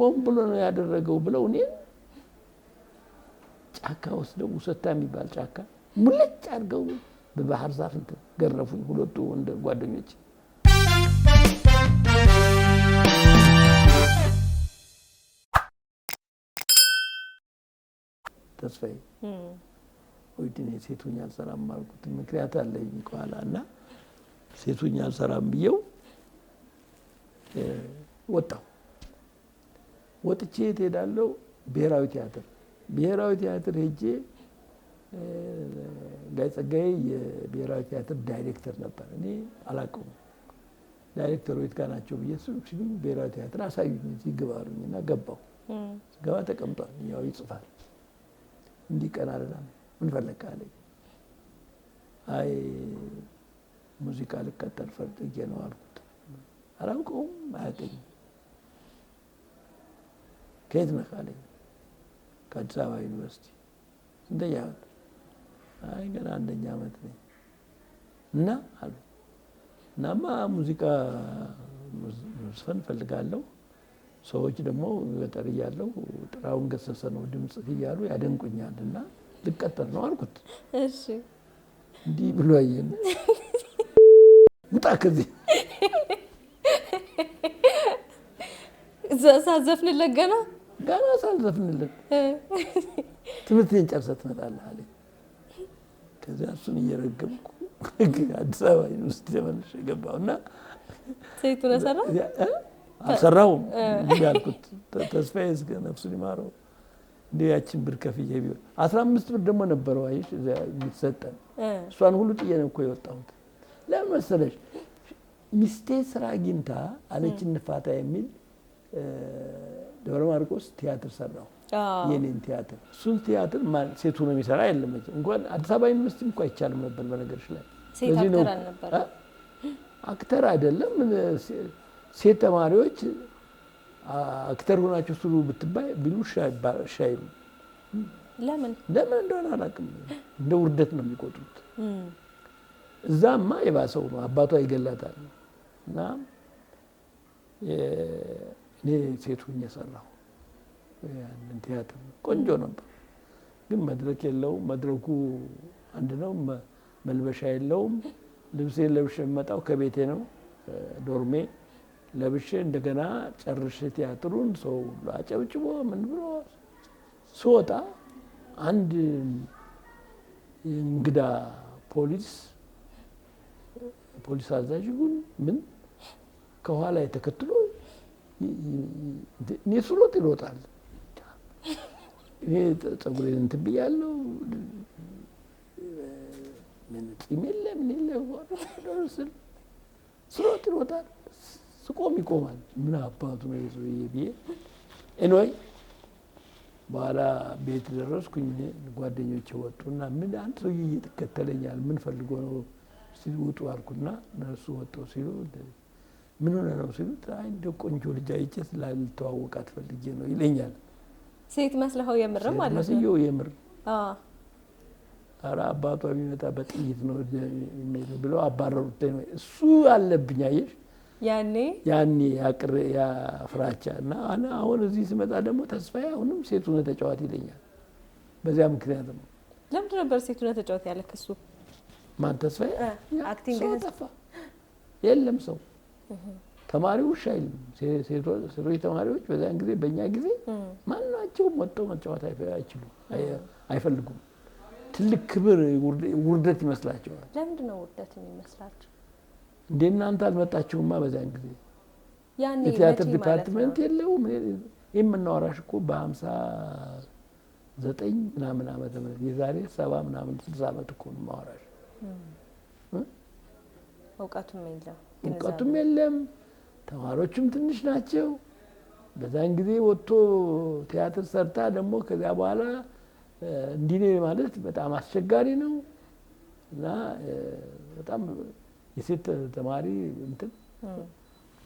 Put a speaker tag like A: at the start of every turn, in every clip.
A: ሆን ብሎ ነው ያደረገው ብለው እኔን ጫካ ወስደው ውሰታ የሚባል ጫካ ሙልጭ አድርገው በባህር ዛፍ እንትን ገረፉኝ። ሁለቱ ወንድ ጓደኞች። ተስፋዬ ወይድኔ ሴቱኛ አልሰራም አልኩት። ምክንያት አለኝ ከኋላ እና ሴቱኛ አልሰራም ብዬው ወጣሁ። ወጥቼ የት ሄዳለሁ? ብሔራዊ ቲያትር። ብሔራዊ ቲያትር ሄጄ ጋይ ጸጋዬ የብሔራዊ ቲያትር ዳይሬክተር ነበር። እኔ አላውቀውም። ዳይሬክተሩ የት ጋር ናቸው ብዬ ሲሉኝ ብሔራዊ ቲያትር አሳዩኝ። እዚህ ግባ አሉኝ እና ገባሁ። ስገባ ተቀምጧል፣ ያው ይጽፋል። እንዲህ ቀና አለና ምን ፈለግህ አለኝ። አይ ሙዚቃ ልቀጠር ፈልጌ ነው አልኩት። አላውቀውም፣ አያውቀኝም። ከየት ነህ አለኝ። ከአዲስ አበባ ዩኒቨርሲቲ። ስንተኛ ዓመት? አይ ገና አንደኛ ዓመት ነኝ። እና አሉ እናማ ሙዚቃ መዝፈን እፈልጋለሁ። ሰዎች ደግሞ ገጠር እያለሁ ጥላሁን ገሰሰ ነው ድምፅህ እያሉ ያደንቁኛል እና ልቀጠር ነው አልኩት። እንዲህ ብሎ አየን። ውጣ ከዚህ።
B: ሳትዘፍንለት ገና?
A: ገና ሳልዘፍንለት ትምህርቴን ጨርሰህ ትመጣለህ አለኝ። ከዚያ እሱን እየረገምኩ አዲስ አበባ ዩኒቨርሲቲ ተመልሼ ገባሁ እና
B: ሴቱን ሰራ?
A: አልሰራሁም። እንዲህ ያልኩት ተስፋዬ እስከ ነፍሱን ይማረው እንዲህ ያችን ብር ከፍዬ ቢሆን 15 ብር ደግሞ ነበረው አየሽ እዚያ የሚሰጠን። እሷን ሁሉ ጥዬ ነው እኮ የወጣሁት። ለምን መሰለሽ ሚስቴ ስራ አግኝታ አለች እንፋታ የሚል ደብረ ማርቆስ ቲያትር ሰራሁ። የኔን ቲያትር። እሱን ቲያትር ሴቱ ነው የሚሰራ የለም መቼም። እንኳን አዲስ አበባ ዩኒቨርሲቲ እንኳን አይቻልም ነበር በነገርሽ ላይ።
B: ሴት
A: ለዚህ ነው
B: actor አልነበረም።
A: actor አይደለም ሴት ተማሪዎች actor ሆናችሁ ስሩ ብትባይ ቢሉ እሺ አይሉም።
B: ለምን?
A: ለምን እንደሆነ አላውቅም። እንደ ውርደት ነው የሚቆጥሩት። እዛማ የባሰው ነው፣ አባቷ ይገላታል። እና እኔ ሴት ሆኜ ሰራሁ ያንን ቲያትር። ቆንጆ ነበር፣ ግን መድረክ የለውም። መድረኩ አንድ ነው፣ መልበሻ የለውም። ልብሴን ለብሼ የምመጣው ከቤቴ ነው፣ ዶርሜ ለብሼ እንደገና ጨርሼ ቲያትሩን ሰው ሁሉ አጨብጭቦ ምን ብሎ ስወጣ አንድ እንግዳ ፖሊስ አዛዥ ይሁን ምን ከኋላ ተከትሎ እኔ ስሮጥ ይሮጣል። እኔ ፀጉሬን እንትን ብያለሁ፣ ምን ጺም የለ ምን የለ ስሮጥ ይሮጣል፣ ስቆም ይቆማል። ምን አባቱ ነው የሰውዬ ብዬ anyway በኋላ ቤት ደረስኩኝ። ጓደኞቼ ወጡና ምን አንድ ሰውዬ እየተከተለኛል ምን ፈልጎ ነው ሲሉ ውጡ አልኩና እነሱ ወጡ ሲሉ ምን ሆነ ነው ሲሉ አይ እንደው ቆንጆ ልጅ አይቼ ላልተዋወቃት ፈልጌ ነው ይለኛል።
B: ሴት መስለኸው የምር
A: ሴት
B: ማለት ነው?
A: መስየው የምር። ኧረ አባቷ ቢመጣ በጥይት ነው የሚሄደው ብለው አባረሩት። እሱ አለብኝ አየሽ።
B: ያኔ
A: ያኔ ያቅር ያ ፍራቻ እና አሁን እዚህ ስመጣ ደግሞ ተስፋዬ አሁንም ሴት ሆነህ ተጫወት ይለኛል። በዚያ ምክንያት ነው።
B: ለምንድን ነበር ሴት ሆነህ ተጫወት ያለህ እሱ?
A: ማን ተስፋዬ? ያ
B: acting
A: ሰው
B: ህዝ-
A: ጠፋ። የለም ሰው። ተማሪው እሺ አይልም። ሴቶች ተማሪዎች በዚያን ጊዜ በእኛ ጊዜ ማናቸውም ወጥተው መጫወት አይችሉም፣ አይፈልጉም። ትልቅ ክብር ውርደት ይመስላቸዋል።
B: ለምንድን ነው ውርደት የሚመስላቸው?
A: እንደ እናንተ አልመጣችሁማ በዚያን ጊዜ።
B: ያኔ
A: የቲያትር
B: መቼ ማለት
A: department
B: ነው?
A: የለውም። የምናወራሽ እኮ በሃምሳ ዘጠኝ ምናምን ዓመተ ምህረት የዛሬ 70 ምናምን 60 ዓመት እኮ ነው የማወራሽ።
B: እውቀቱም የለም፣
A: እውቀቱም
B: ግንዛቤው።
A: የለም፣ ተማሪዎቹም ትንሽ ናቸው። በዛን ጊዜ ወጥቶ ቲያትር ሰርታ ደግሞ ከዚያ በኋላ እንዲህ ነኝ ማለት በጣም አስቸጋሪ ነው። እና በጣም የሴት ተማሪ እንትን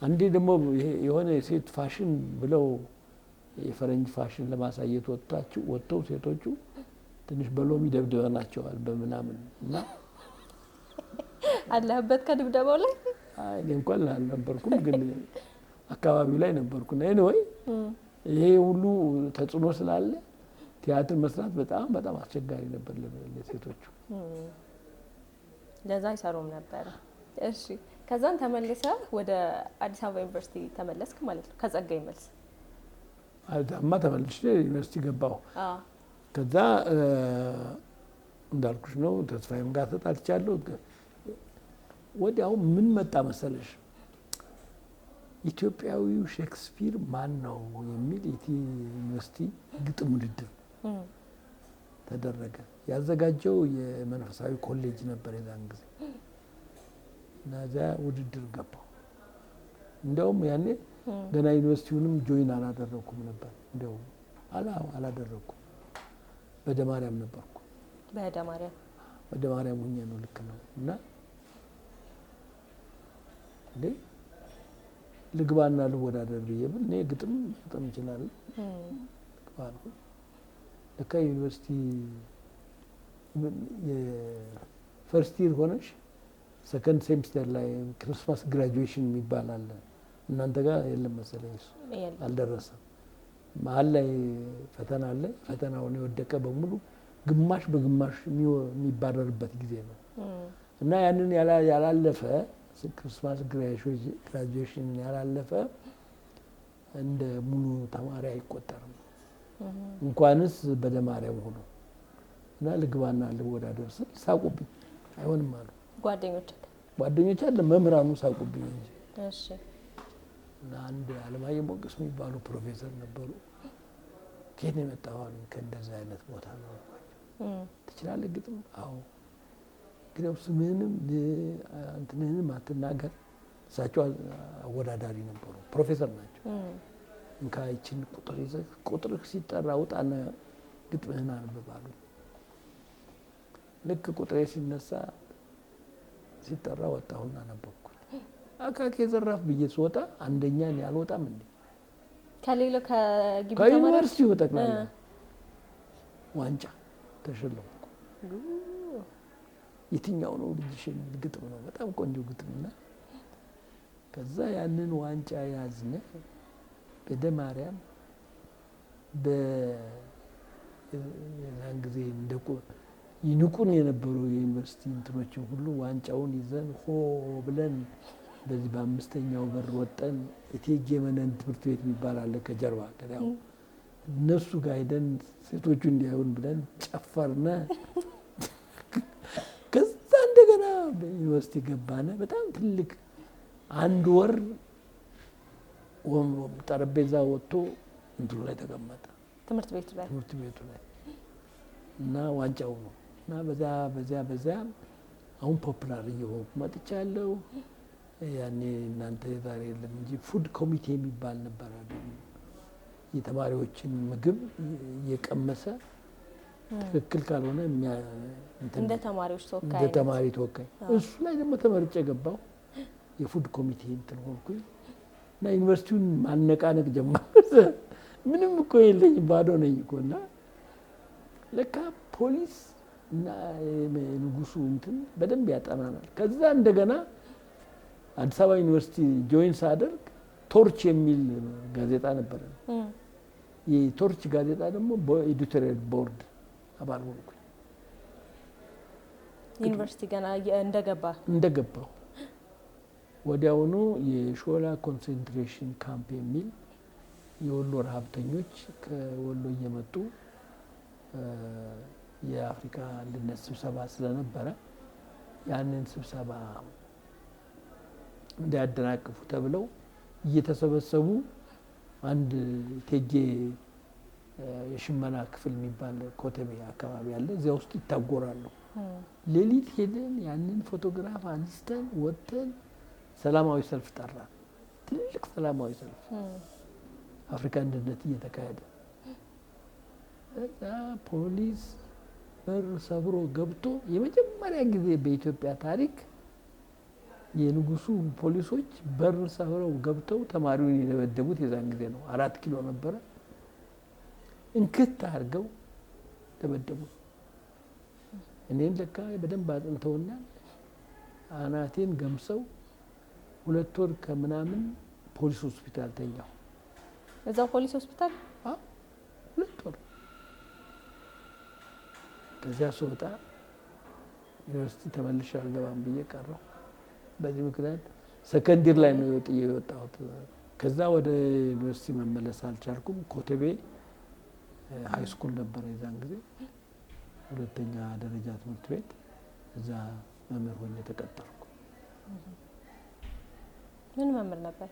A: አንዴ ደግሞ ይሄ የሆነ የሴት ፋሽን ብለው የፈረንጅ ፋሽን ለማሳየት ወጥተው ሴቶቹ ትንሽ በሎሚ ደብድበናቸዋል በምናምን እና
B: አለህበት ከድብደባው ላይ?
A: አይ እኔ እንኳን አልነበርኩም፣ ግን አካባቢው ላይ ነበርኩና anyway ተጽዕኖ ስላለ ቲያትር መስራት በጣም በጣም አስቸጋሪ ነበር ለሴቶቹ።
B: ለዛ አይሰሩም ነበረ። እሺ፣ ከዛን ተመልሰህ ወደ አዲስ አበባ ዩኒቨርሲቲ ተመለስክ ማለት ነው፣ ከጸጋዬ መልስ።
A: እዛማ ተመልሼ ዩኒቨርሲቲ ገባሁ። ከዛ እንዳልኩሽ ነው፣ ተስፋዬም ጋር ተጣልቻለሁ። ወዲያው ምን መጣ መሰለሽ፣ ኢትዮጵያዊው ሼክስፒር ማን ነው የሚል ዩኒቨርሲቲ ግጥም ውድድር ተደረገ። ያዘጋጀው የመንፈሳዊ ኮሌጅ ነበር የዛን ጊዜ፣ እና እዚያ ውድድር ገባሁ። እንዲያውም ያኔ ገና ዩኒቨርሲቲውንም join አላደረግኩም ነበር። እንዲያውም አላደረግኩም። በእደ ማርያም ነበርኩ።
B: በእደ ማርያም።
A: በእደ ማርያም ሁኜ ነው፣ ልክ ነው። እና እንዴ ልግባና ልወዳደር ብዬ ብል፣ እኔ ግጥም መግጠም እችላለሁ። ልግባ አልኩኝ። ለካ ዩኒቨርሲቲ የ first year ሆነሽ second semester ላይ Christmas graduation የሚባል አለ። እናንተ ጋር የለም መሰለኝ እሱ።
B: የለም።
A: አልደረሰም። መሀል ላይ ፈተና አለ። ፈተናውን የወደቀ በሙሉ ግማሽ በግማሽ የሚባረርበት ጊዜ ነው፣ እና ያንን ያላለፈ፣ Christmas graduation ያላለፈ እንደ ሙሉ ተማሪ አይቆጠርም። እንኳንስ በእደ ማርያም ሆኖ። እና ልግባና ልወዳደር ስል ሳቁብኝ። አይሆንም አሉ።
B: ጓደኞች?
A: ጓደኞች አለ፣ መምህራኑ ሳቁብኝ እንጂ። እና አንድ አለማየሁ ሞገስ የሚባሉ ፕሮፌሰር ነበሩ። ከየት ነው የመጣኸው አሉኝ። ከእንደዚህ አይነት ቦታ ነው አልኳቸው። ትችላለህ ግጥም? አዎ። እንግዲያው ስምህንም እንትንህንም አትናገር። እሳቸው አወዳዳሪ ነበሩ፣ ፕሮፌሰር ናቸው። እንካ ይችን ቁጥር ይዘህ ቁጥርህ ሲጠራ ውጣና ግጥምህን አንብብ አሉኝ። ልክ ቁጥሬ ሲነሳ፣ ሲጠራ ወጣሁና አነበብኩት። አካኬ ዘራፍ ብዬ ስወጣ አንደኛ እኔ አልወጣም እንዴ?
B: ከሌላው ከግቢ ተማሪዎች?
A: ከዩኒቨርሲቲው ጠቅላላ ዋንጫ ተሸለምኩ። የትኛው ነው ልጅሽ የሚል ግጥም ነው። በጣም ቆንጆ ግጥም። እና ከዛ ያንን ዋንጫ ያዝነ፣ በእደ ማርያም የዛን ጊዜ እንደ ይንቁን የነበሩ የዩኒቨርሲቲ እንትኖችን ሁሉ ዋንጫውን ይዘን ሆ ብለን በዚህ በአምስተኛው በር ወጠን፣ እቴጌ መነን ትምህርት ቤት የሚባል አለ ከጀርባ፣ ከዚያው እነሱ ጋር ሄደን ሴቶቹ እንዲያዩን ብለን ጨፈርነ። ከዛ እንደገና በዩኒቨርሲቲ ገባነ። በጣም ትልቅ አንድ ወር ጠረጴዛ ወጥቶ እንትኑ ላይ ተቀመጠ።
B: ትምህርት ቤቱ ላይ።
A: ትምህርት ቤቱ ላይ፣ እና ዋንጫው ነው። እና በዚያ በዚያ በዚያ አሁን popular እየሆንኩ መጥቻለሁ። ያኔ እናንተ ዛሬ የለም እንጂ food ኮሚቴ የሚባል ነበረ። ደግሞ የተማሪዎችን ምግብ እየቀመሰ ትክክል ካልሆነ እንትን
B: እንደ ተማሪዎች ተወካይ
A: እንደ
B: አይነት።
A: ተማሪ ተወካይ፣ እሱ ላይ ደግሞ ተመርጬ ገባሁ። የ food ኮሚቴ እንትን ሆንኩኝ እና ዩኒቨርሲቲውን ማነቃነቅ ጀመርኩ። ምንም እኮ የለኝም፣ ባዶ ነኝ እኮ። እና ለካ ፖሊስ እና የንጉሱ እንትን በደንብ ያጠናናል። ከዛ እንደገና አዲስ አበባ ዩኒቨርሲቲ join ሳደርግ ቶርች የሚል ጋዜጣ ነበረ። የቶርች ጋዜጣ ደግሞ በ editorial board አባል ሆንኩኝ።
B: ዩኒቨርሲቲ ገና እንደገባ?
A: እንደገባሁ ወዲያውኑ የሾላ concentration camp የሚል፣ የወሎ ረሀብተኞች ከወሎ እየመጡ የአፍሪካ አንድነት ስብሰባ ስለነበረ ያንን ስብሰባ እንዳያደናቅፉ ተብለው እየተሰበሰቡ አንድ እቴጌ የሽመና ክፍል የሚባል ኮተቤ አካባቢ አለ። እዚያ ውስጥ ይታጎራሉ። ሌሊት ሄደን ያንን ፎቶግራፍ አንስተን ወጥተን ሰላማዊ ሰልፍ ጠራን። ትልቅ ሰላማዊ ሰልፍ አፍሪካ አንድነት እየተካሄደ፣ እዛ ፖሊስ በር ሰብሮ ገብቶ፣ የመጀመሪያ ጊዜ በኢትዮጵያ ታሪክ የንጉሱ ፖሊሶች በር ሰብረው ገብተው ተማሪውን የደበደቡት የዛን ጊዜ ነው። 4 ኪሎ ነበረ። እንክት አድርገው ደበደቡት። እኔን ለካ በደንብ አጥንተውኛል። አናቴን ገምሰው 2 ወር ከምናምን ፖሊስ ሆስፒታል ተኛሁ።
B: እዛው ፖሊስ ሆስፒታል?
A: አዎ። ከዚያ ስወጣ ዩኒቨርሲቲ ተመልሼ አልገባም ብዬ ቀረሁ። በዚህ ምክንያት second year ላይ ነው ጥዬ የወጣሁት። ከዛ ወደ ዩኒቨርሲቲ መመለስ አልቻልኩም። ኮተቤ high school ነበረ የዛን ጊዜ፣ ሁለተኛ ደረጃ ትምህርት ቤት፣ እዛ መምህር ሆኜ ተቀጠርኩ።
B: ምን መምህር ነበር?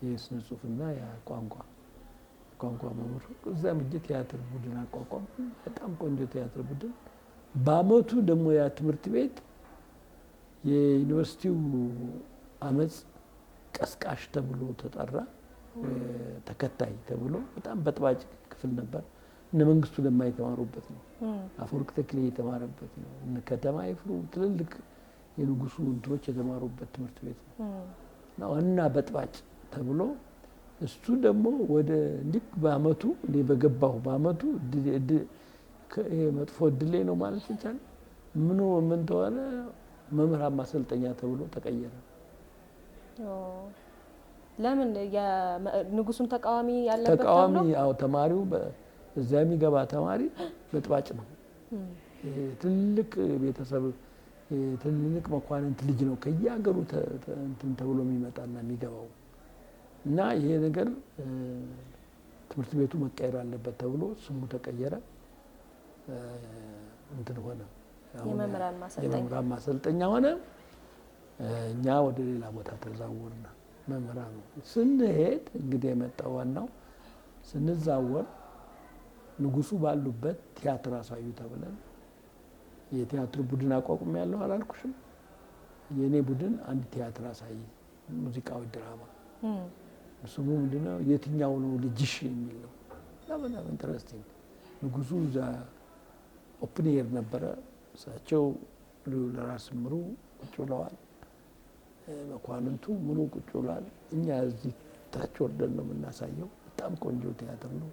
A: የስነ ጽሁፍና የቋንቋ መምህር። እዛም ሄጄ ቲያትር ቡድን አቋቋም። በጣም ቆንጆ ቲያትር ቡድን። በአመቱ ደግሞ ያ ትምህርት ቤት የዩኒቨርሲቲው አመፅ ቀስቃሽ ተብሎ ተጠራ። ተከታይ ተብሎ በጣም በጥባጭ ክፍል ነበር። እነ መንግስቱ ለማ የተማሩበት ነው። አፈወርቅ ተክሌ የተማረበት ነው። እነ ከተማ ይፍሩ ትልልቅ የንጉሱ እንትኖች የተማሩበት ትምህርት ቤት ነው። እና ዋና በጥባጭ ተብሎ እሱ ደግሞ ወደ ልክ በአመቱ እኔ በገባሁ በአመቱ መጥፎ እድሌ ነው ማለት ይቻላል። ምኑ ምን ተሆነ መምህራን ማሰልጠኛ ተብሎ ተቀየረ።
B: ለምን? የንጉሱን ተቃዋሚ ያለበት
A: ተቃዋሚ? አዎ፣ ተማሪው እዚያ የሚገባ ተማሪ በጥባጭ ነው። ትልቅ ቤተሰብ፣ ትልቅ መኳንንት ልጅ ነው ከየሀገሩ እንትን ተብሎ የሚመጣና የሚገባው። እና ይሄ ነገር ትምህርት ቤቱ መቀየር አለበት ተብሎ ስሙ ተቀየረ። እንትን ሆነ፣ የመምህራን ማሰልጠኛ ሆነ። እኛ ወደ ሌላ ቦታ ተዛወርና መምህራኑ ስንሄድ እንግዲህ የመጣው ዋናው ስንዛወር ንጉሱ ባሉበት ቲያትር አሳዩ ተብለን የቲያትር ቡድን አቋቁም ያለው አላልኩሽም? የእኔ ቡድን አንድ ቲያትር አሳይ፣ ሙዚቃዊ ድራማ። ስሙ ምንድነው? የትኛው ነው ልጅሽ የሚል ነው። በጣም interesting። ንጉሱ እዛ open air ነበረ። እሳቸው ለራስ ምሩ ቁጭ ብለዋል። መኳንንቱ ምኑ ቁጭ ብለዋል። እኛ እዚህ ታች ወርደን ነው የምናሳየው። በጣም ቆንጆ ቲያትር ነው።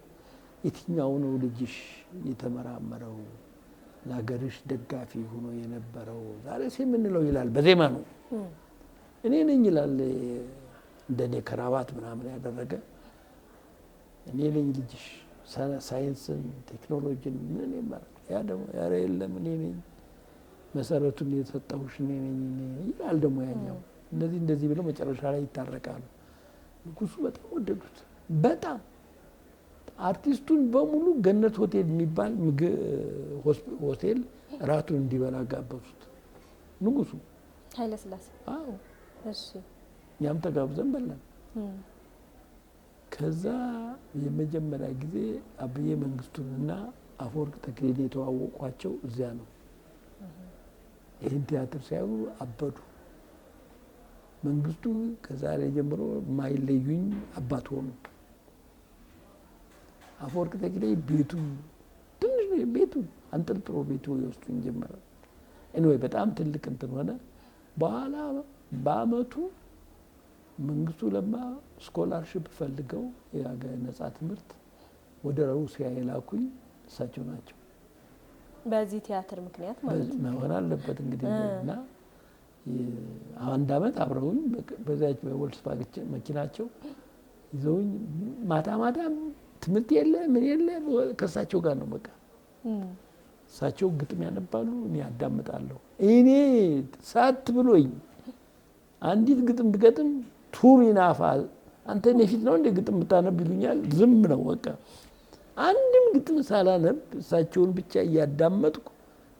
A: የትኛው ነው ልጅሽ የተመራመረው ለሀገርሽ ደጋፊ ሆኖ የነበረው ዛሬ የምንለው ይላል። በዜማ ነው። እኔ ነኝ ይላል። እንደኔ ከራባት ምናምን ያደረገ እኔ ነኝ ልጅሽ ሳይንስን ቴክኖሎጂን ምን ይማራል። ያ ደግሞ ኧረ የለም እኔ ነኝ መሰረቱን የሰጠሁሽ እኔ ነኝ ይላል። ደግሞ ያኛው እንደዚህ እንደዚህ ብለው መጨረሻ ላይ ይታረቃሉ። ንጉሱ በጣም ወደዱት። በጣም አርቲስቱን በሙሉ ገነት ሆቴል የሚባል ሆቴል እራቱን እንዲበላ ጋበዙት ንጉሱ
B: ኃይለ ሥላሴ።
A: አዎ።
B: እሺ።
A: እኛም ተጋብዘን በላን። ከዛ የመጀመሪያ ጊዜ አብዬ መንግስቱንና አፈወርቅ ተክሌን የተዋወቋቸው እዚያ ነው። ይህን ቲያትር ሲያዩ አበዱ። መንግስቱ ከዛሬ ጀምሮ የማይለዩኝ አባት ሆኑ። አፈወርቅ ተክሌ ቤቱ ትንሽ ቤቱ አንጠልጥሎ ቤቱ ይወስዱኝ ጀመረ። Anyway በጣም ትልቅ እንትን ሆነ። በኋላ በአመቱ መንግስቱ ለማ scholarship ፈልገው ነጻ ትምህርት ወደ ሩሲያ የላኩኝ እሳቸው ናቸው።
B: በዚህ ቲያትር ምክንያት ማለት ነው።
A: መሆን አለበት እንግዲህ። እና አንድ አመት አብረውኝ በዚያች በቮልክስዋገን መኪናቸው ይዘውኝ ማታ ማታ ትምህርት የለ ምን የለ ከእሳቸው ጋር ነው በቃ። እሳቸው ግጥም ያነባሉ፣ እኔ አዳምጣለሁ። እኔ ሳት ብሎኝ አንዲት ግጥም ብገጥም ቱር ይናፋ አንተ እኔ ፊት ነው እንደ ግጥም ብታነብ ይሉኛል። ዝም ነው በቃ። አንድም ግጥም ሳላነብ እሳቸውን ብቻ እያዳመጥኩ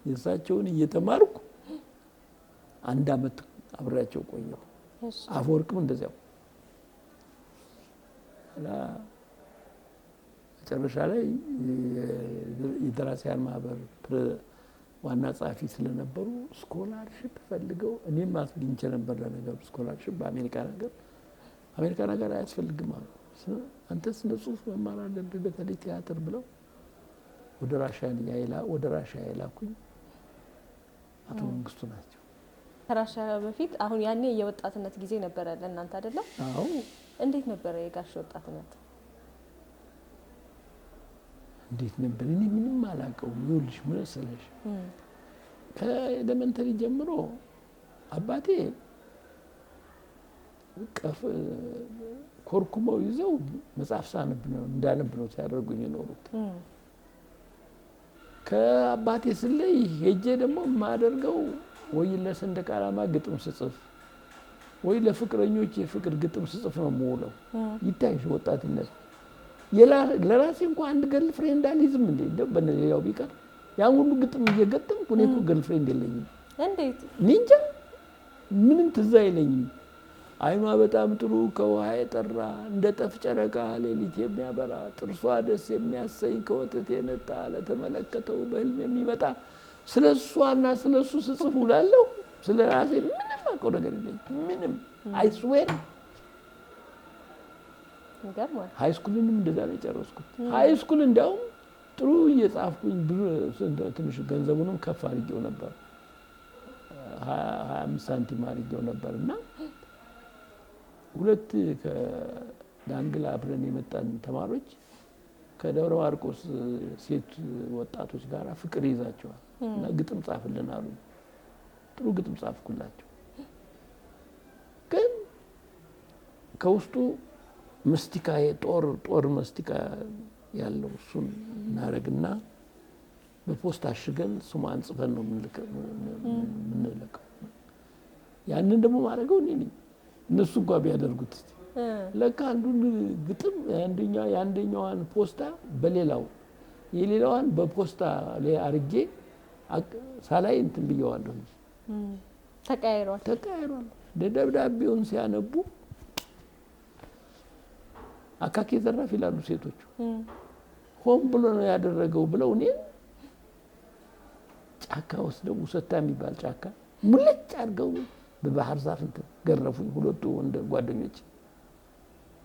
A: የእሳቸውን እየተማርኩ አንድ አመት አብሬያቸው ቆየሁ። አፈወርቅም እንደዚያው። መጨረሻ ላይ የደራሲያን ማህበር ዋና ጸሐፊ ስለነበሩ scholarship ፈልገው እኔም አስግኝቼ ነበር። ለነገሩ scholarship በአሜሪካ ነገር አሜሪካ ነገር አያስፈልግም አሉ። አንተ ስነ ጽሁፍ መማር አለብህ በተለይ ቲያትር ብለው ወደ ራሽያ የላኩኝ አቶ መንግስቱ ናቸው።
B: ከራሽያ በፊት አሁን ያኔ የወጣትነት ጊዜ ነበረ ለእናንተ አይደለም?
A: አዎ።
B: እንዴት ነበረ የጋሽ ወጣትነት?
A: እንዴት ነበር? እኔ ምንም አላውቀውም። ይኸውልሽ ምን መሰለሽ ከ elementary ጀምሮ አባቴ ኮርኩመው ይዘው መጽሐፍ ሳነብ ነው እንዳነብ ነው ሲያደርጉኝ የኖሩት። ከአባቴ ስለይ ሄጄ ደግሞ የማደርገው ወይ ለሰንደቅ ዓላማ ግጥም ስጽፍ ወይ ለፍቅረኞች የፍቅር ግጥም ስጽፍ ነው የምውለው። ይታይሽ ወጣትነት። ለራሴ እንኳን አንድ girlfriend አልይዝም እንዴ? እንደው በሌላው ቢቀር ያን ሁሉ ግጥም እየገጠምኩ እኔ እኮ girlfriend የለኝም።
B: እንዴት?
A: እኔ እንጃ፣ ምንም ትዝ አይለኝም። አይኗ በጣም ጥሩ ከውሃ የጠራ፣ እንደ ጠፍ ጨረቃ ሌሊት የሚያበራ፣ ጥርሷ ደስ የሚያሰኝ ከወተት የነጣ፣ ለተመለከተው በህልም የሚመጣ፣ ስለ እሷና ስለ እሱ ስጽፍ ውላለሁ። ስለ ራሴ ምንም አውቀው ነገር የለኝም። ምንም፣ I swear።
B: ይገርማል።
A: High school ንም እንደዛ ነው የጨረስኩት። High school እንዲያውም ጥሩ እየጻፍኩኝ ብዙ ትንሽ ገንዘቡንም ከፍ አድርጌው ነበር። 25 ሳንቲም አድርጌው ነበር። እና ሁለት ከዳንግላ አብረን የመጣን ተማሪዎች ከደብረ ማርቆስ ሴት ወጣቶች ጋር ፍቅር ይዛቸዋል እና ግጥም ጻፍልን አሉ። ጥሩ ግጥም ጻፍኩላቸው። ግን ከውስጡ መስቲካ፣ ጦር መስቲካ ያለው እሱን እናደርግና በፖስታ አሽገን ስሟን ጽፈን ነው የምንለቀው። ያንን ደግሞ ማድረገው እኔ ነኝ። እነሱ እንኳ ቢያደርጉት። ለካ አንዱን ግጥም የአንደኛዋን ፖስታ በሌላው፣ የሌላዋን በፖስታ ላይ አርጌ ሳላይ እንትን ብየዋለሁ።
B: ተቀያይሯል።
A: ተቀያይሯል። ደብዳቤውን ሲያነቡ አካኬ ዘራፍ ይላሉ ሴቶቹ። ሆን ብሎ ነው ያደረገው ብለው እኔን ጫካ ወስደው፣ ውሰታ የሚባል ጫካ፣ ሙልጭ አድርገው በባህር ዛፍ እንትን ገረፉኝ። ሁለቱ ወንድ ጓደኞች።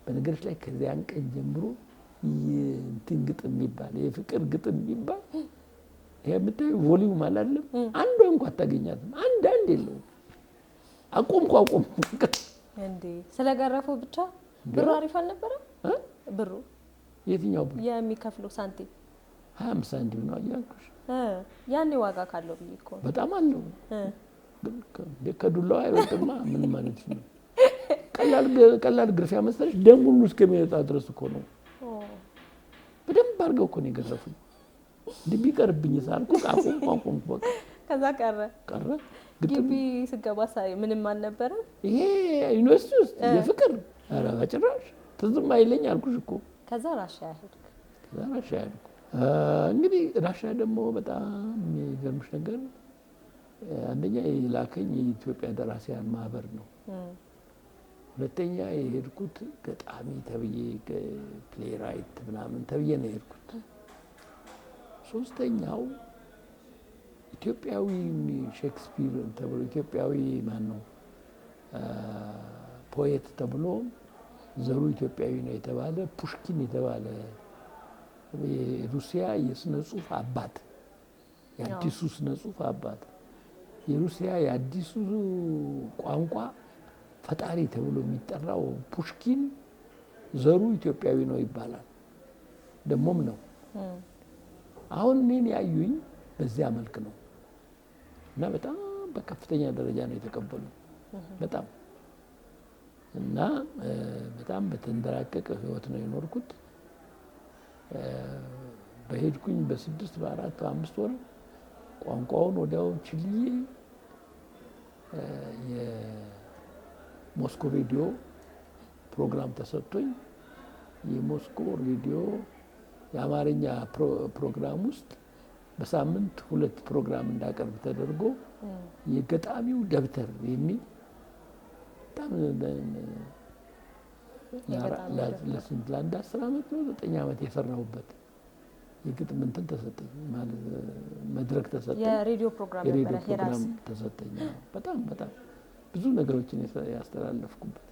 A: በነገሮች ላይ ከዚያን ቀን ጀምሮ እንትን ግጥም የሚባል፣ የፍቅር ግጥም የሚባል፣ ይሄ የምታየው volume አለ አይደለም፣ አንዷ እንኳ አታገኛትም። አንድ አንድ የለውም። አቆምኩ አቆምኩ።
B: እንዴ፣ ስለገረፉ ብቻ? ብሩ አሪፍ አልነበረም? ብሩ?
A: የትኛው ብር?
B: የሚከፍለው ሳንቲም።
A: 25 ሳንቲም ነው እያልኩሽ።
B: ያኔ ዋጋ ካለው ብዬ እኮ ነው።
A: በጣም አለው። ከዱላው አይበልጥማ። ምን ማለት ነው? ቀላል ግርፊያ መሰለሽ? ደም ሁሉ እስከሚወጣ ድረስ እኮ ነው። በደንብ አድርገው እኮ ነው የገረፉኝ። እንዲህ ቢቀርብኝ ሳልኩ አቆምኩ አቆምኩ በቃ።
B: ከዛ ቀረ?
A: ቀረ።
B: ግቢ ስገባ ምንም አልነበረም?
A: ይሄ ዩኒቨርሲቲ ውስጥ የፍቅር፣ ኧረ በጭራሽ ትዝም አይለኝ አልኩሽ እኮ።
B: ከዛ ራሽያ ሄድክ?
A: ከዛ ራሽያ ሄድኩ። እንግዲህ ራሽያ ደግሞ በጣም የሚገርምሽ ነገር፣ አንደኛ የላከኝ የኢትዮጵያ ደራሲያን ማህበር ነው። ሁለተኛ የሄድኩት ገጣሚ ተብዬ፣ playwright ምናምን ተብዬ ነው የሄድኩት። ሶስተኛው ኢትዮጵያዊ ሼክስፒር ተብሎ፣ ኢትዮጵያዊ ማን ነው poet ተብሎ፣ ዘሩ ኢትዮጵያዊ ነው የተባለ፣ ፑሽኪን የተባለ የሩሲያ የስነ ጽሁፍ አባት፣ የአዲሱ ስነ ጽሁፍ አባት፣ የሩሲያ የአዲሱ ቋንቋ ፈጣሪ ተብሎ የሚጠራው ፑሽኪን ዘሩ ኢትዮጵያዊ ነው ይባላል። ደግሞም ነው። አሁን እኔን ያዩኝ በዚያ መልክ ነው እና በጣም በከፍተኛ ደረጃ ነው የተቀበሉ። በጣም እና በጣም በተንደራቀቀ ህይወት ነው የኖርኩት። በሄድኩኝ በ6፣ በ4፣ በ5 ወር ቋንቋውን ወዲያው ችልዬ የሞስኮ ሬዲዮ ፕሮግራም ተሰጥቶኝ የሞስኮ ሬዲዮ የአማርኛ ፕሮግራም ውስጥ በሳምንት ሁለት ፕሮግራም እንዳቀርብ ተደርጎ የገጣሚው ደብተር የሚል በጣም ለስንት፣ ለአንድ 10 ዓመት ነው 9 ዓመት የሰራሁበት የግጥም እንትን ተሰጠኝ፣ ማለት መድረክ ተሰጠኝ።
B: የሬዲዮ ፕሮግራም
A: የሬዲዮ
B: ነበረ
A: ፕሮግራም
B: የራስህ?
A: ተሰጠኝ። በጣም በጣም ብዙ ነገሮችን ያስተላለፍኩበት።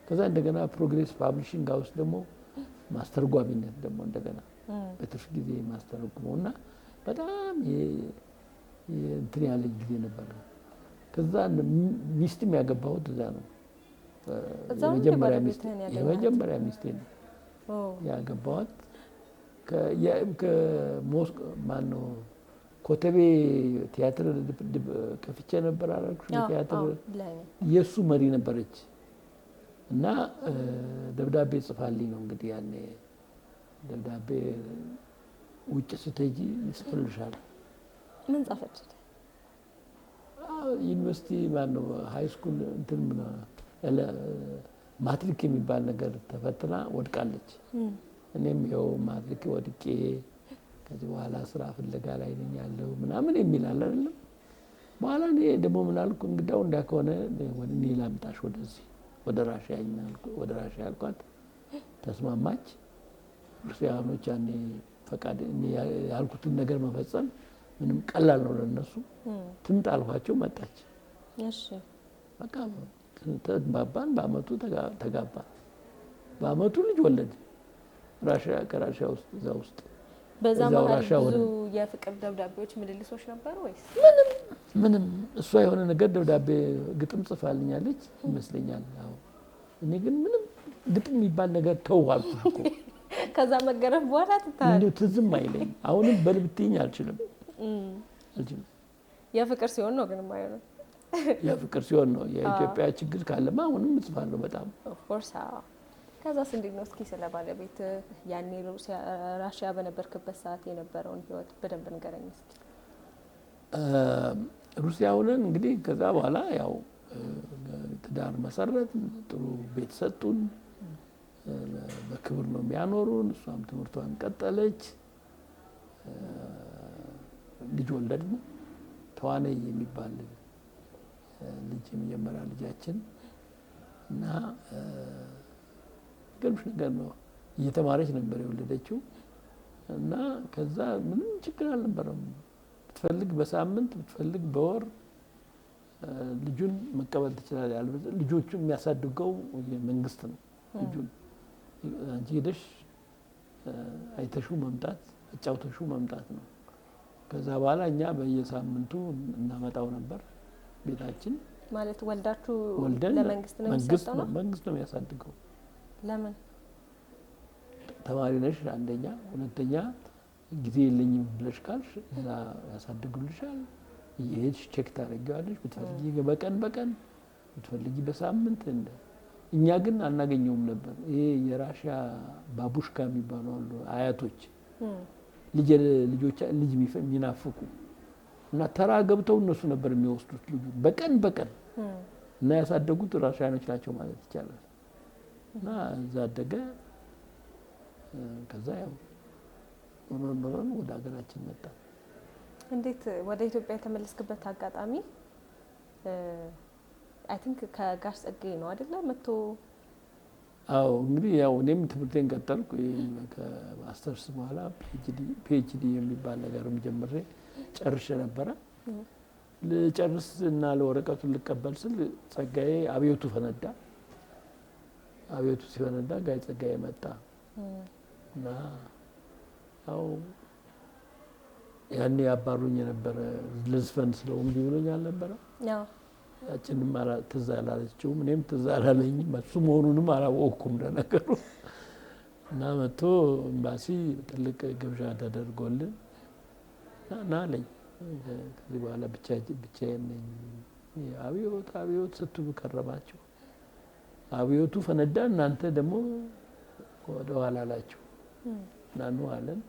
A: ከዛ እንደገና Progress Publishing House ደግሞ ማስተርጓሚነት ደግሞ እንደገና በትርፍ ጊዜ ማስተረጉመው እና በጣም እንትን ያለኝ ጊዜ ነበር። ከዛ ሚስትም ያገባሁት እዛ ነው።
B: እዛው ነው
A: የመጀመሪያ ሚስቴ
B: ባለቤትህን ያገኘሃት?
A: የመጀመሪያ ሚስቴን ያገባኋት ከሞስኮ ማነው ኮተቤ ቲያትር ከፍቼ ነበር አላልኩሽ? ቲያትር የእሱ መሪ ነበረች እና ደብዳቤ ጽፋልኝ ነው እንግዲህ፣ ያኔ ደብዳቤ ውጭ ስትሄጂ ይጽፍልሻል።
B: ምን ጻፈች?
A: ዩኒቨርሲቲ ማነው high school እንትን ማትሪክ የሚባል ነገር ተፈትና ወድቃለች። እኔም ይኸው ማትሪክ ወድቄ ከዚህ በኋላ ስራ ፍለጋ ላይ ነኝ ያለው ምናምን የሚል አለ አይደለም። በኋላ እኔ ደግሞ ምን አልኩ፣ እንግዳው እንዲያ ከሆነ እኔ ላምጣሽ ወደዚህ ወደ ራሽያ ወደ ራሽያ አልኳት። ተስማማች። ሩሲያኖች ያኔ ፈቃድ ያልኩትን ነገር መፈጸም ምንም ቀላል ነው ለነሱ። ትምጣ አልኳቸው፣ መጣች።
B: እሺ
A: በቃ ተግባባን። በአመቱ ተጋባን። በአመቱ ልጅ ወለድ። ራሽያ ከራሽያ ውስጥ እዛ ውስጥ
B: በዛ መሀል ብዙ የፍቅር ደብዳቤዎች ምልልሶች ነበሩ ወይስ
A: ምንም? ምንም እሷ የሆነ ነገር ደብዳቤ ግጥም ጽፋልኛለች ይመስለኛል። አዎ እኔ ግን ምንም ግጥም የሚባል ነገር ተው አልኩሽ እኮ።
B: ከዛ መገረፍ በኋላ ትታል
A: እንዲሁ ትዝም አይለኝ። አሁንም በልብትኝ አልችልም አልችልም።
B: የፍቅር ሲሆን ነው ግን የማይሆነው።
A: የፍቅር ሲሆን ነው። የኢትዮጵያ ችግር ካለማ አሁንም እጽፋለሁ በጣም
B: of course። አዎ። ከዛስ እንዴት ነው? እስኪ ስለ ባለቤት ያኔ ራሽያ በነበርክበት ሰዓት የነበረውን ህይወት በደንብ ንገረኝ እስኪ።
A: ሩሲያ ሆነን እንግዲህ ከዛ በኋላ ያው ትዳር መሰረት፣ ጥሩ ቤት ሰጡን፣ በክብር ነው የሚያኖሩን። እሷም ትምህርቷን ቀጠለች። ልጅ ወለድን። ተዋነይ የሚባል ልጅ የመጀመሪያ ልጃችን እና ገርምሽ ነገር ነው። እየተማረች ነበር የወለደችው እና ከዛ ምንም ችግር አልነበረም። ብትፈልግ በሳምንት ብትፈልግ በወር ልጁን መቀበል ትችላለህ። ልጆቹ የሚያሳድገው መንግስት ነው። ልጁን አንቺ ሄደሽ አይተሹ መምጣት አጫውተሹ መምጣት ነው። ከዛ በኋላ እኛ በየሳምንቱ እናመጣው ነበር ቤታችን።
B: ማለት ወልዳችሁ
A: ወልደን
B: ለመንግስት ነው የሚሰጠው ነው?
A: መንግስት ነው የሚያሳድገው።
B: ለምን?
A: ተማሪ ነሽ አንደኛ፣ ሁለተኛ ጊዜ የለኝም ብለሽ ካልሽ እዛ ያሳድጉልሻል። እየሄድሽ check ታደርጊዋለሽ። ብትፈልጊ በቀን በቀን ብትፈልጊ በሳምንት። እኛ ግን አናገኘውም ነበር። ይሄ የራሽያ ባቡሽካ የሚባሉ አሉ አያቶች፣ ልጅ ልጅ የሚናፍቁ እና ተራ ገብተው እነሱ ነበር የሚወስዱት ልጁ በቀን በቀን እና ያሳደጉት ራሽያኖች ናቸው ማለት ይቻላል። እና እዛ አደገ። ከዛ ያው ኖረን ኖረን ወደ ሀገራችን መጣ።
B: እንዴት ወደ ኢትዮጵያ የተመለስክበት አጋጣሚ? I think ከጋሽ ጸጋዬ ነው አይደለ? መጥቶ
A: አዎ እንግዲህ ያው እኔም ትምህርቴን ቀጠልኩ። ከማስተርስ በኋላ PhD የሚባል ነገርም ጀምሬ ጨርሼ ነበረ። ልጨርስ እና ለወረቀቱን ልቀበል ስል ጸጋዬ አብዮቱ ፈነዳ። አብዮቱ ሲፈነዳ ጋሽ ጸጋዬ መጣ እና ያው ያኔ ያባሩኝ የነበረ ልዝፈን ስለው እምቢ ብሎኝ አልነበረ። ያችንም ትዝ አላለችውም፣ እኔም ትዝ አላለኝም፣ እሱ መሆኑንም አላወቅኩም ለነገሩ። እና መጥቶ ኤምባሲ ትልቅ ግብዣ ተደርጎልን ና አለኝ። ከዚህ በኋላ ብቻዬን ነኝ። አብዮት አብዮት ስትሉ ከረማችሁ፣ አብዮቱ ፈነዳ፣ እናንተ ደግሞ ወደ ኋላ አላችሁ እና ኑ አለን።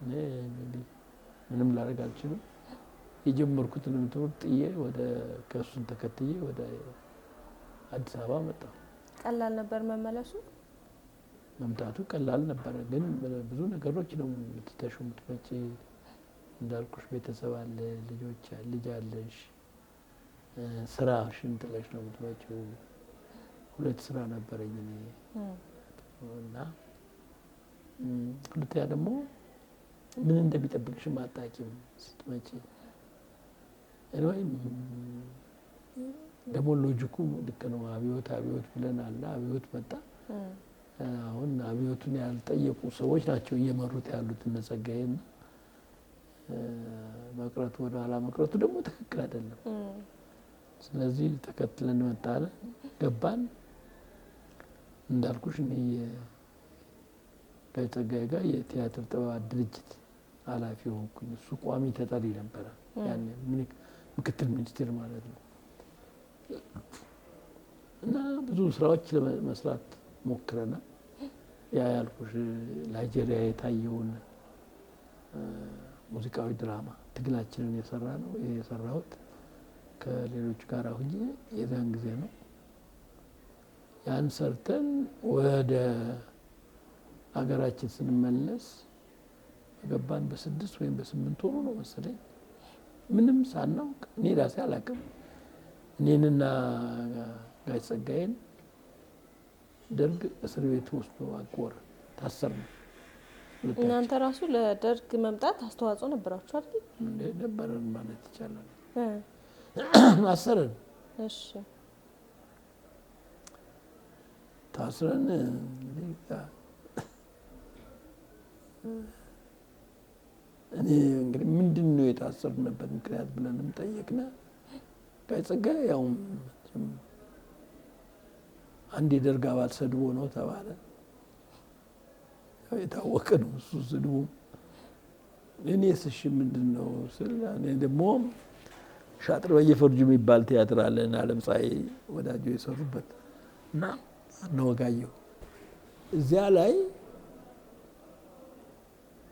A: እኔ እንግዲህ ምንም ላደርግ አልችልም። የጀመርኩትንም ትምህርት ጥዬ ወደ ከእሱን ተከትዬ ወደ አዲስ አበባ መጣሁ።
B: ቀላል ነበር መመለሱ?
A: መምጣቱ ቀላል ነበረ፣ ግን ብዙ ነገሮች ነው የምትተሹ የምትመጪ። እንዳልኩሽ ቤተሰብ አለ፣ ልጆች ልጅ አለሽ፣ ስራሽን ጥለሽ ነው የምትመጪው። ሁለት ስራ ነበረኝ እኔ እና ሁለተኛ ደግሞ ምን እንደሚጠብቅሽም አታውቂም ስትመጪ። anyway ደግሞ logic ኡ ልክ ነው። አብዮት አብዮት ብለናል፣ አብዮት መጣ። አሁን አብዮቱን ያልጠየቁ ሰዎች ናቸው እየመሩት ያሉት እነ ጸጋዬና መቅረቱ ወደ ኋላ መቅረቱ ደግሞ ትክክል አይደለም። ስለዚህ ተከትለን መጣን፣ ገባን። እንዳልኩሽ እኔ ጋሽ ጸጋዬ ጋር የቲያትር ጥበባት ድርጅት ኃላፊ ሆንኩኝ። እሱ ቋሚ ተጠሪ ነበረ ያኔ ምክትል ሚኒስትር ማለት ነው። እና ብዙ ስራዎች ለመስራት ሞክረናል። ያ ያልኩሽ ናይጄሪያ የታየውን ሙዚቃዊ ድራማ ትግላችንን የሰራ ነው የሰራሁት ከሌሎች ጋር ሁኜ የዛን ጊዜ ነው። ያን ሰርተን ወደ ሀገራችን ስንመለስ በገባን በ6 ወይም በ8 ወሩ ነው መሰለኝ፣ ምንም ሳናውቅ፣ እኔ ራሴ አላውቅም። እኔንና ጋሽ ጸጋዬን ደርግ እስር ቤት ወስዶ አቆረ። ታሰርን።
B: እናንተ ራሱ ለደርግ መምጣት አስተዋጽኦ ነበራችሁ አይደል?
A: እንደ ነበረን ማለት ይቻላል። አሰረን። ታስረን እንግዲህ እኔ እንግዲህ ምንድን ነው የታሰርንበት ምክንያት ብለንም ጠየቅነ። ጋሽ ጸጋዬ ያው አንድ የደርግ አባል ሰድቦ ነው ተባለ። ያው የታወቀ ነው እሱ ስድቡ። እኔስ እሺ ምንድን ነው ስል፣ እኔ ደግሞ ሻጥር በየፈርጁ የሚባል ቲያትር አለ እና ዓለም ፀሐይ ወዳጆ የሰሩበት እና እነ ወጋየሁ እዚያ ላይ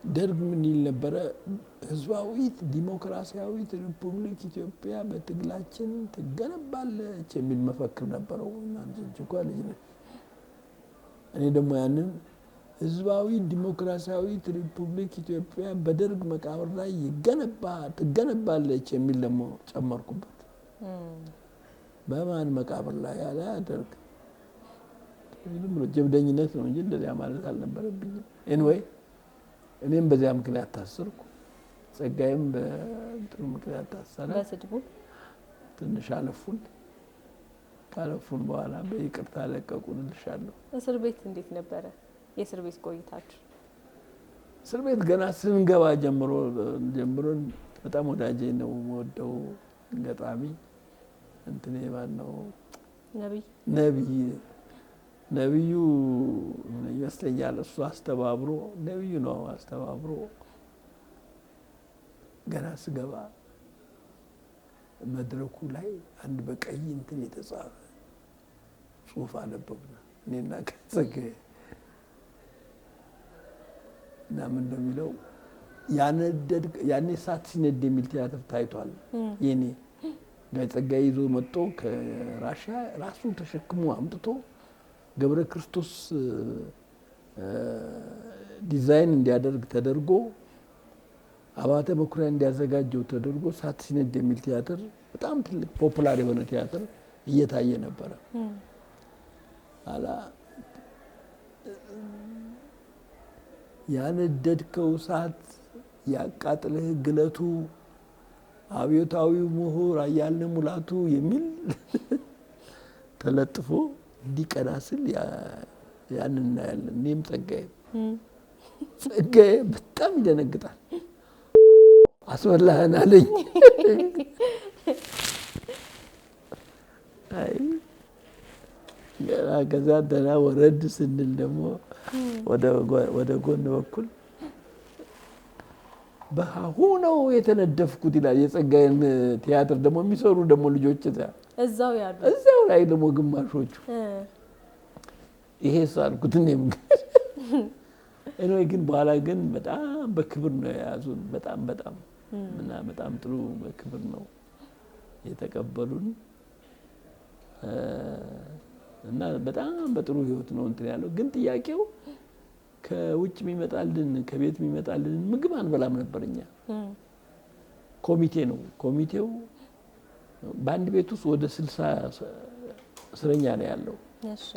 A: ደርግ ምን ይል ነበረ? ህዝባዊት ዲሞክራሲያዊት ሪፑብሊክ ኢትዮጵያ በትግላችን ትገነባለች የሚል መፈክር ነበረው። እና እንኳን ልጅ ነች። እኔ ደግሞ ያንን ህዝባዊ ዲሞክራሲያዊት ሪፑብሊክ ኢትዮጵያ በደርግ መቃብር ላይ ትገነባለች የሚል ደግሞ ጨመርኩበት። በማን መቃብር ላይ ያለ ደርግ? ዝም ብሎ ጀብደኝነት ነው እንጂ እንደዚያ ማለት አልነበረብኝም። Anyway እኔም በዚያ ምክንያት ታሰርኩ። ጸጋዬም በጥሩ ምክንያት ታሰረ።
B: በስድቡ።
A: ትንሽ አለፉን። ካለፉን በኋላ በይቅርታ ለቀቁን እልሻለሁ።
B: እስር ቤት እንዴት ነበረ የእስር ቤት ቆይታችሁ?
A: እስር ቤት ገና ስንገባ ጀምሮ በጣም ወዳጄ ነው የምወደው ገጣሚ እንትኔ ማን ነው?
B: ነብይ።
A: ነብይ፣ ነብዩ ይመስለኛል። እሱ አስተባብሮ፣ ነብዩ ነው አስተባብሮ፣ ገና ስገባ መድረኩ ላይ አንድ በቀይ እንትን የተጻፈ ጽሁፍ አነበብን እኔና ጸጋዬ። እና ምን እንደሚለው፣ ያነደድ ያኔ እሳት ሲነድ የሚል ቲያትር ታይቷል። የኔ ጋሽ ጸጋዬ ይዞ መጥቶ ከራሻ ራሱ ተሸክሞ አምጥቶ ገብረ ክርስቶስ ዲዛይን እንዲያደርግ ተደርጎ፣ አባተ መኩሪያ እንዲያዘጋጀው ተደርጎ እሳት ሲነድ የሚል ቲያትር በጣም ትልቅ popular የሆነ ቲያትር እየታየ ነበረ። አላ ያነደድከው እሳት ያቃጥልህ ግለቱ፣ አብዮታዊው ምሁር አያልነህ ሙላቱ የሚል ተለጥፎ እንዲቀና ስል ያን እናያለን። እኔም ጸጋዬ፣ ጸጋዬ በጣም ይደነግጣል። አስበላህን አለኝ። አይ ገና ከዛ ደህና ወረድ ስንል ደግሞ ወደ ጎን በኩል በሀሁ ነው የተነደፍኩት ይላል። የጸጋዬን ቲያትር ደግሞ የሚሰሩ ደግሞ ልጆች እዚያ
B: እዛው ያሉ
A: እዛው ላይ ደግሞ ግማሾቹ። ይሄ አልኩት። እኔም እኔ ግን በኋላ ግን በጣም በክብር ነው የያዙን። በጣም በጣም እና በጣም ጥሩ በክብር ነው የተቀበሉን። እና በጣም በጥሩ ህይወት ነው እንትን ያለው። ግን ጥያቄው ከውጭ የሚመጣልን ከቤት የሚመጣልን ምግብ አንበላም ነበር እኛ። ኮሚቴ ነው። ኮሚቴው በአንድ ቤት ውስጥ ወደ 60 እስረኛ ነው ያለው።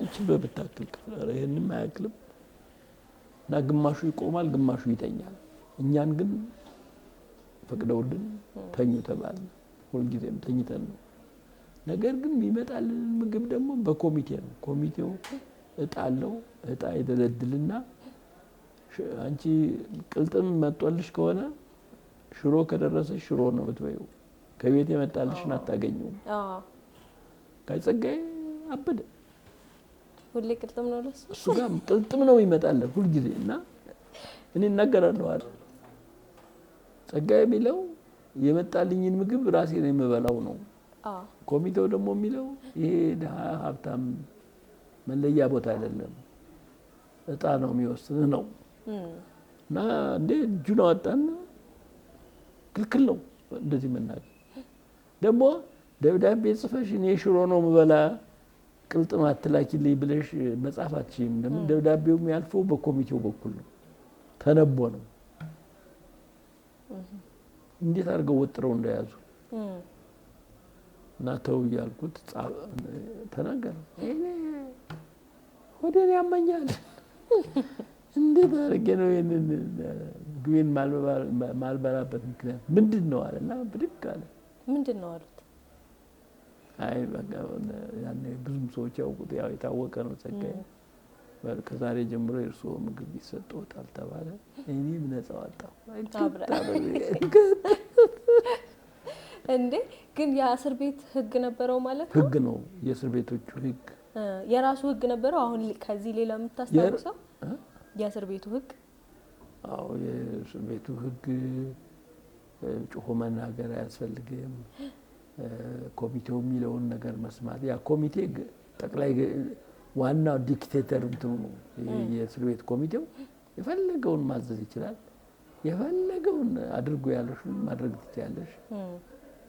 A: እቺ በብታክል ክፍል፣ ኧረ ይሄንም አያክልም። እና ግማሹ ይቆማል፣ ግማሹ ይተኛል። እኛን ግን ፈቅደውልን ተኙ ተባልን። ሁልጊዜም ተኝተን ነው። ነገር ግን የሚመጣልን ምግብ ደግሞ በኮሚቴ ነው። ኮሚቴው እጣ አለው። እጣ ይደለድልና አንቺ ቅልጥም መጥቶልሽ ከሆነ ሽሮ ከደረሰሽ ሽሮ ነው የምትበይው። ከቤት የመጣልሽን አታገኘውም። ጋሽ ጸጋዬ አበደ።
B: ሁሌ ቅልጥም ነው ለሱ።
A: እሱ ጋር ቅልጥም ነው ይመጣለን ሁልጊዜ። እና እኔ እናገራለሁ አይደል? ጸጋዬ የሚለው የመጣልኝን ምግብ ራሴ ነው የምበላው ነው። ኮሚቴው ደግሞ የሚለው ይሄ ድሀ ሀብታም መለያ ቦታ አይደለም። እጣ ነው የሚወስንህ ነው። እና እንዴ እጁን አወጣና ክልክል ነው እንደዚህ መናገር። ደግሞ ደብዳቤ ጽፈሽ እኔ ሽሮ ነው የምበላ ቅልጥም አትላኪልኝ ብለሽ መጻፍ አትችይም። ለምን? ደብዳቤው የሚያልፈው በኮሚቴው በኩል ነው፣ ተነቦ ነው። እንዴት አድርገው ወጥረው እንደያዙ። እና ተው እያልኩት ተናገረ። እኔ ሆዴን ያመኛል፣ እንዴት አድርጌ ነው ይሄንን ምግቤን ማልበላበት ምክንያት ምንድን ነው አለና ብድግ አለ።
B: ምንድን ነው አሉት?
A: አይ በቃ ያኔ ብዙም ሰዎች ያውቁት፣ ያው የታወቀ ነው ጸጋዬ። ከዛሬ ጀምሮ የእርስዎ ምግብ ይሰጥዎታል ተባለ። እኔም ነፃ ወጣሁ።
B: እንዴ ግን የእስር ቤት ህግ ነበረው ማለት ነው?
A: ህግ ነው የእስር ቤቶቹ ህግ።
B: የራሱ ህግ ነበረው። አሁን ከዚህ ሌላ የምታስታውሰው የእስር ቤቱ ህግ?
A: አዎ የእስር ቤቱ ህግ ጮሆ መናገር አያስፈልግም። ኮሚቴው የሚለውን ነገር መስማት። ያ ኮሚቴ ጠቅላይ ዋናው dictator እንትኑ ነው። የእስር ቤት ኮሚቴው የፈለገውን ማዘዝ ይችላል። የፈለገውን አድርጎ ያለሽን ማድረግ ትችያለሽ።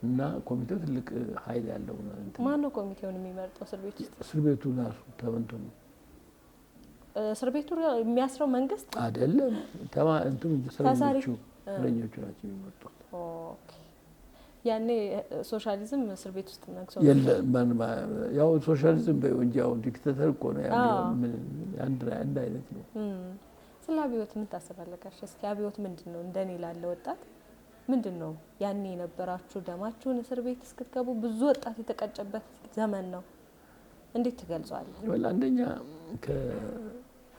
A: እና ኮሚቴው ትልቅ ኃይል ያለው ነው። እንትን
B: ማን ነው ኮሚቴውን የሚመርጠው እስር ቤት ውስጥ?
A: እስር ቤቱ ራሱ ተበንቶ ነው።
B: እስር ቤቱ የሚያስረው መንግስት
A: አይደለም። እንትኑ እስረኞቹ ናቸው የሚመርጡት።
B: Okay። ያኔ ሶሻሊዝም እስር ቤት ውስጥ ነግሶ
A: የለም። ያው ሶሻሊዝም በይው እንጂ ያው dictator እኮ ነው። አንድ አይነት ነው።
B: ስለ አብዮት ምን ታስባለህ ጋሽ? እስኪ አብዮት ምንድን ነው? እንደኔ ላለ ወጣት ምንድን ነው ያኔ የነበራችሁ ደማችሁን እስር ቤት እስክትገቡ ብዙ ወጣት የተቀጨበት ዘመን ነው። እንዴት ትገልጸዋለህ?
A: አንደኛ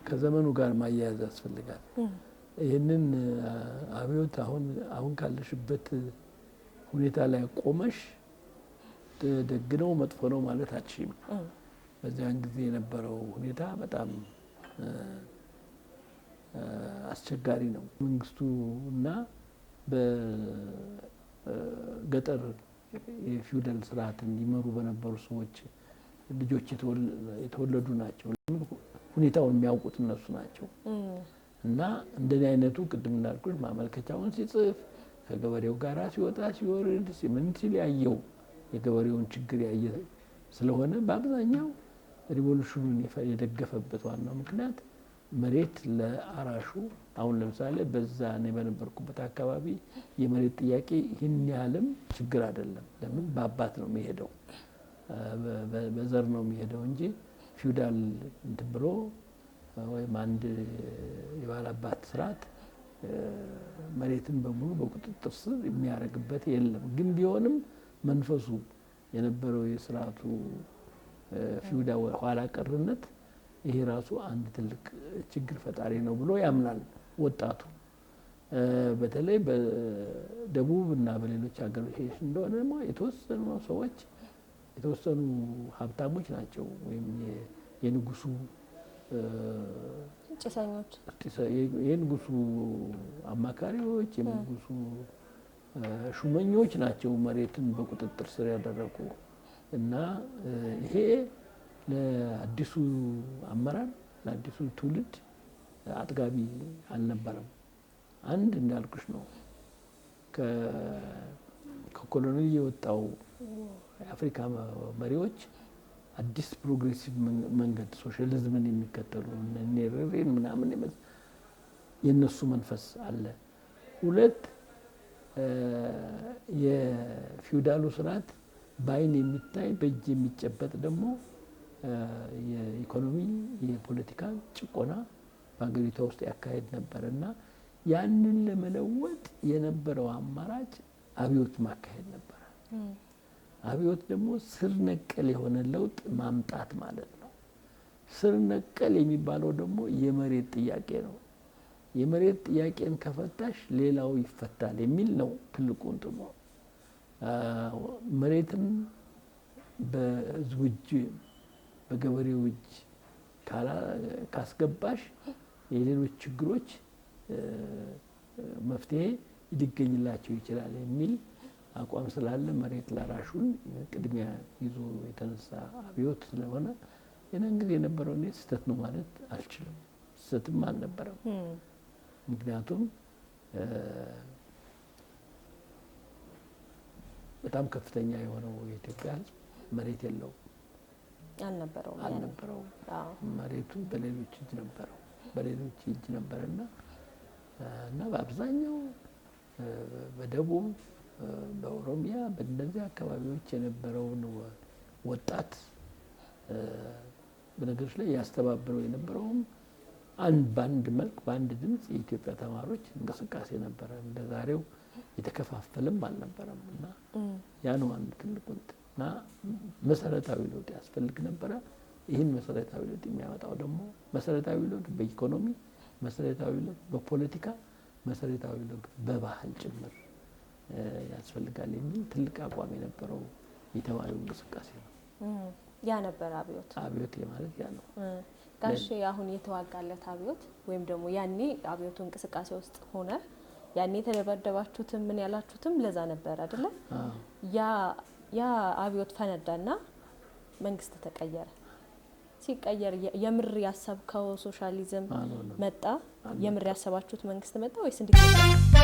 A: ከዘመኑ ጋር ማያያዝ ያስፈልጋል። ይህንን አብዮት አሁን ካለሽበት ሁኔታ ላይ ቆመሽ ደግ ነው መጥፎ ነው ማለት አትችይም። በዚያን ጊዜ የነበረው ሁኔታ በጣም አስቸጋሪ ነው። መንግስቱ እና በገጠር የፊውዳል ስርዓትን ይመሩ በነበሩ ሰዎች ልጆች የተወለዱ ናቸው። ሁኔታውን የሚያውቁት እነሱ ናቸው። እና እንደዚህ አይነቱ ቅድም እንዳልኩሽ ማመልከቻውን ሲጽፍ ከገበሬው ጋር ሲወጣ ሲወርድ ምን ሲል ያየው የገበሬውን ችግር ያየ ስለሆነ በአብዛኛው revolution ኑን የደገፈበት ዋናው ምክንያት መሬት ለአራሹ፣ አሁን ለምሳሌ በዛ እኔ በነበርኩበት አካባቢ የመሬት ጥያቄ ይህን ያህልም ችግር አይደለም። ለምን በአባት ነው የሚሄደው፣ በዘር ነው የሚሄደው እንጂ ፊውዳል እንትን ብሎ ወይም አንድ የባላባት ስርዓት መሬትን በሙሉ በቁጥጥር ስር የሚያደርግበት የለም። ግን ቢሆንም መንፈሱ የነበረው የስርዓቱ ፊውዳል ኋላ ቀርነት ይሄ ራሱ አንድ ትልቅ ችግር ፈጣሪ ነው ብሎ ያምናል ወጣቱ። በተለይ በደቡብ እና በሌሎች ሀገሮች እንደሆነ ደግሞ የተወሰኑ ሰዎች የተወሰኑ ሀብታሞች ናቸው ወይም የንጉሱ
B: ጭሰኞች፣
A: የንጉሱ አማካሪዎች፣ የንጉሱ ሹመኞች ናቸው መሬትን በቁጥጥር ስር ያደረጉ። እና ይሄ ለአዲሱ አመራር ለአዲሱ ትውልድ አጥጋቢ አልነበረም። አንድ እንዳልኩሽ ነው፣ ከኮሎኒ የወጣው የአፍሪካ መሪዎች አዲስ progressive መንገድ ሶሻሊዝምን የሚከተሉ ኔሬሬን ምናምን የነሱ መንፈስ አለ። ሁለት የፊውዳሉ ስርዓት በአይን የሚታይ በእጅ የሚጨበጥ ደግሞ የኢኮኖሚ የፖለቲካ ጭቆና በሀገሪቷ ውስጥ ያካሄድ ነበር እና ያንን ለመለወጥ የነበረው አማራጭ አብዮት ማካሄድ ነበር። አብዮት ደግሞ ስር ነቀል የሆነ ለውጥ ማምጣት ማለት ነው። ስር ነቀል የሚባለው ደግሞ የመሬት ጥያቄ ነው። የመሬት ጥያቄን ከፈታሽ ሌላው ይፈታል የሚል ነው ትልቁ እንትኑ። መሬትን በህዝቡ እጅ በገበሬው እጅ ካስገባሽ የሌሎች ችግሮች መፍትሄ ሊገኝላቸው ይችላል የሚል አቋም ስላለ መሬት ላራሹን ቅድሚያ ይዞ የተነሳ አብዮት ስለሆነ የነን ጊዜ የነበረው እኔ ስህተት ነው ማለት አልችልም። ስህተትም አልነበረም። ምክንያቱም በጣም ከፍተኛ የሆነው የኢትዮጵያ ሕዝብ መሬት የለውም።
B: አልነበረውም ያኔ።
A: አልነበረውም። መሬቱ በሌሎች እጅ ነበረው፣ በሌሎች እጅ ነበረና እና በአብዛኛው በደቡብ፣ በኦሮሚያ፣ በእነዚህ አካባቢዎች የነበረውን ወጣት በነገሮች ላይ ያስተባብረው የነበረውም አንድ በአንድ መልክ በአንድ ድምፅ የኢትዮጵያ ተማሪዎች እንቅስቃሴ ነበረ። እንደ ዛሬው የተከፋፈለም አልነበረም እና ያ ነው አንድ ትልቁ እንትን። እና መሰረታዊ ለውጥ ያስፈልግ ነበረ። ይህን መሰረታዊ ለውጥ የሚያመጣው ደግሞ መሰረታዊ ለውጥ በኢኮኖሚ፣ መሰረታዊ ለውጥ በፖለቲካ፣ መሰረታዊ ለውጥ በባህል ጭምር ያስፈልጋል የሚል ትልቅ አቋም የነበረው የተማሪው እንቅስቃሴ ነው።
B: ያ ነበር አብዮት።
A: አብዮት ማለት ያ ነው።
B: ጋሼ፣ አሁን የተዋጋለት አብዮት ወይም ደግሞ ያኔ አብዮቱ እንቅስቃሴ ውስጥ ሆነ ያኔ የተደበደባችሁትም ምን ያላችሁትም ለዛ ነበር አይደለ?
A: አዎ።
B: ያ አብዮት ፈነዳና መንግስት ተቀየረ። ሲቀየር የምር ያሰብከው ሶሻሊዝም
A: አልሆነም።
B: መጣ? የምር ያሰባችሁት መንግስት መጣ ወይስ እንዴት ነበር?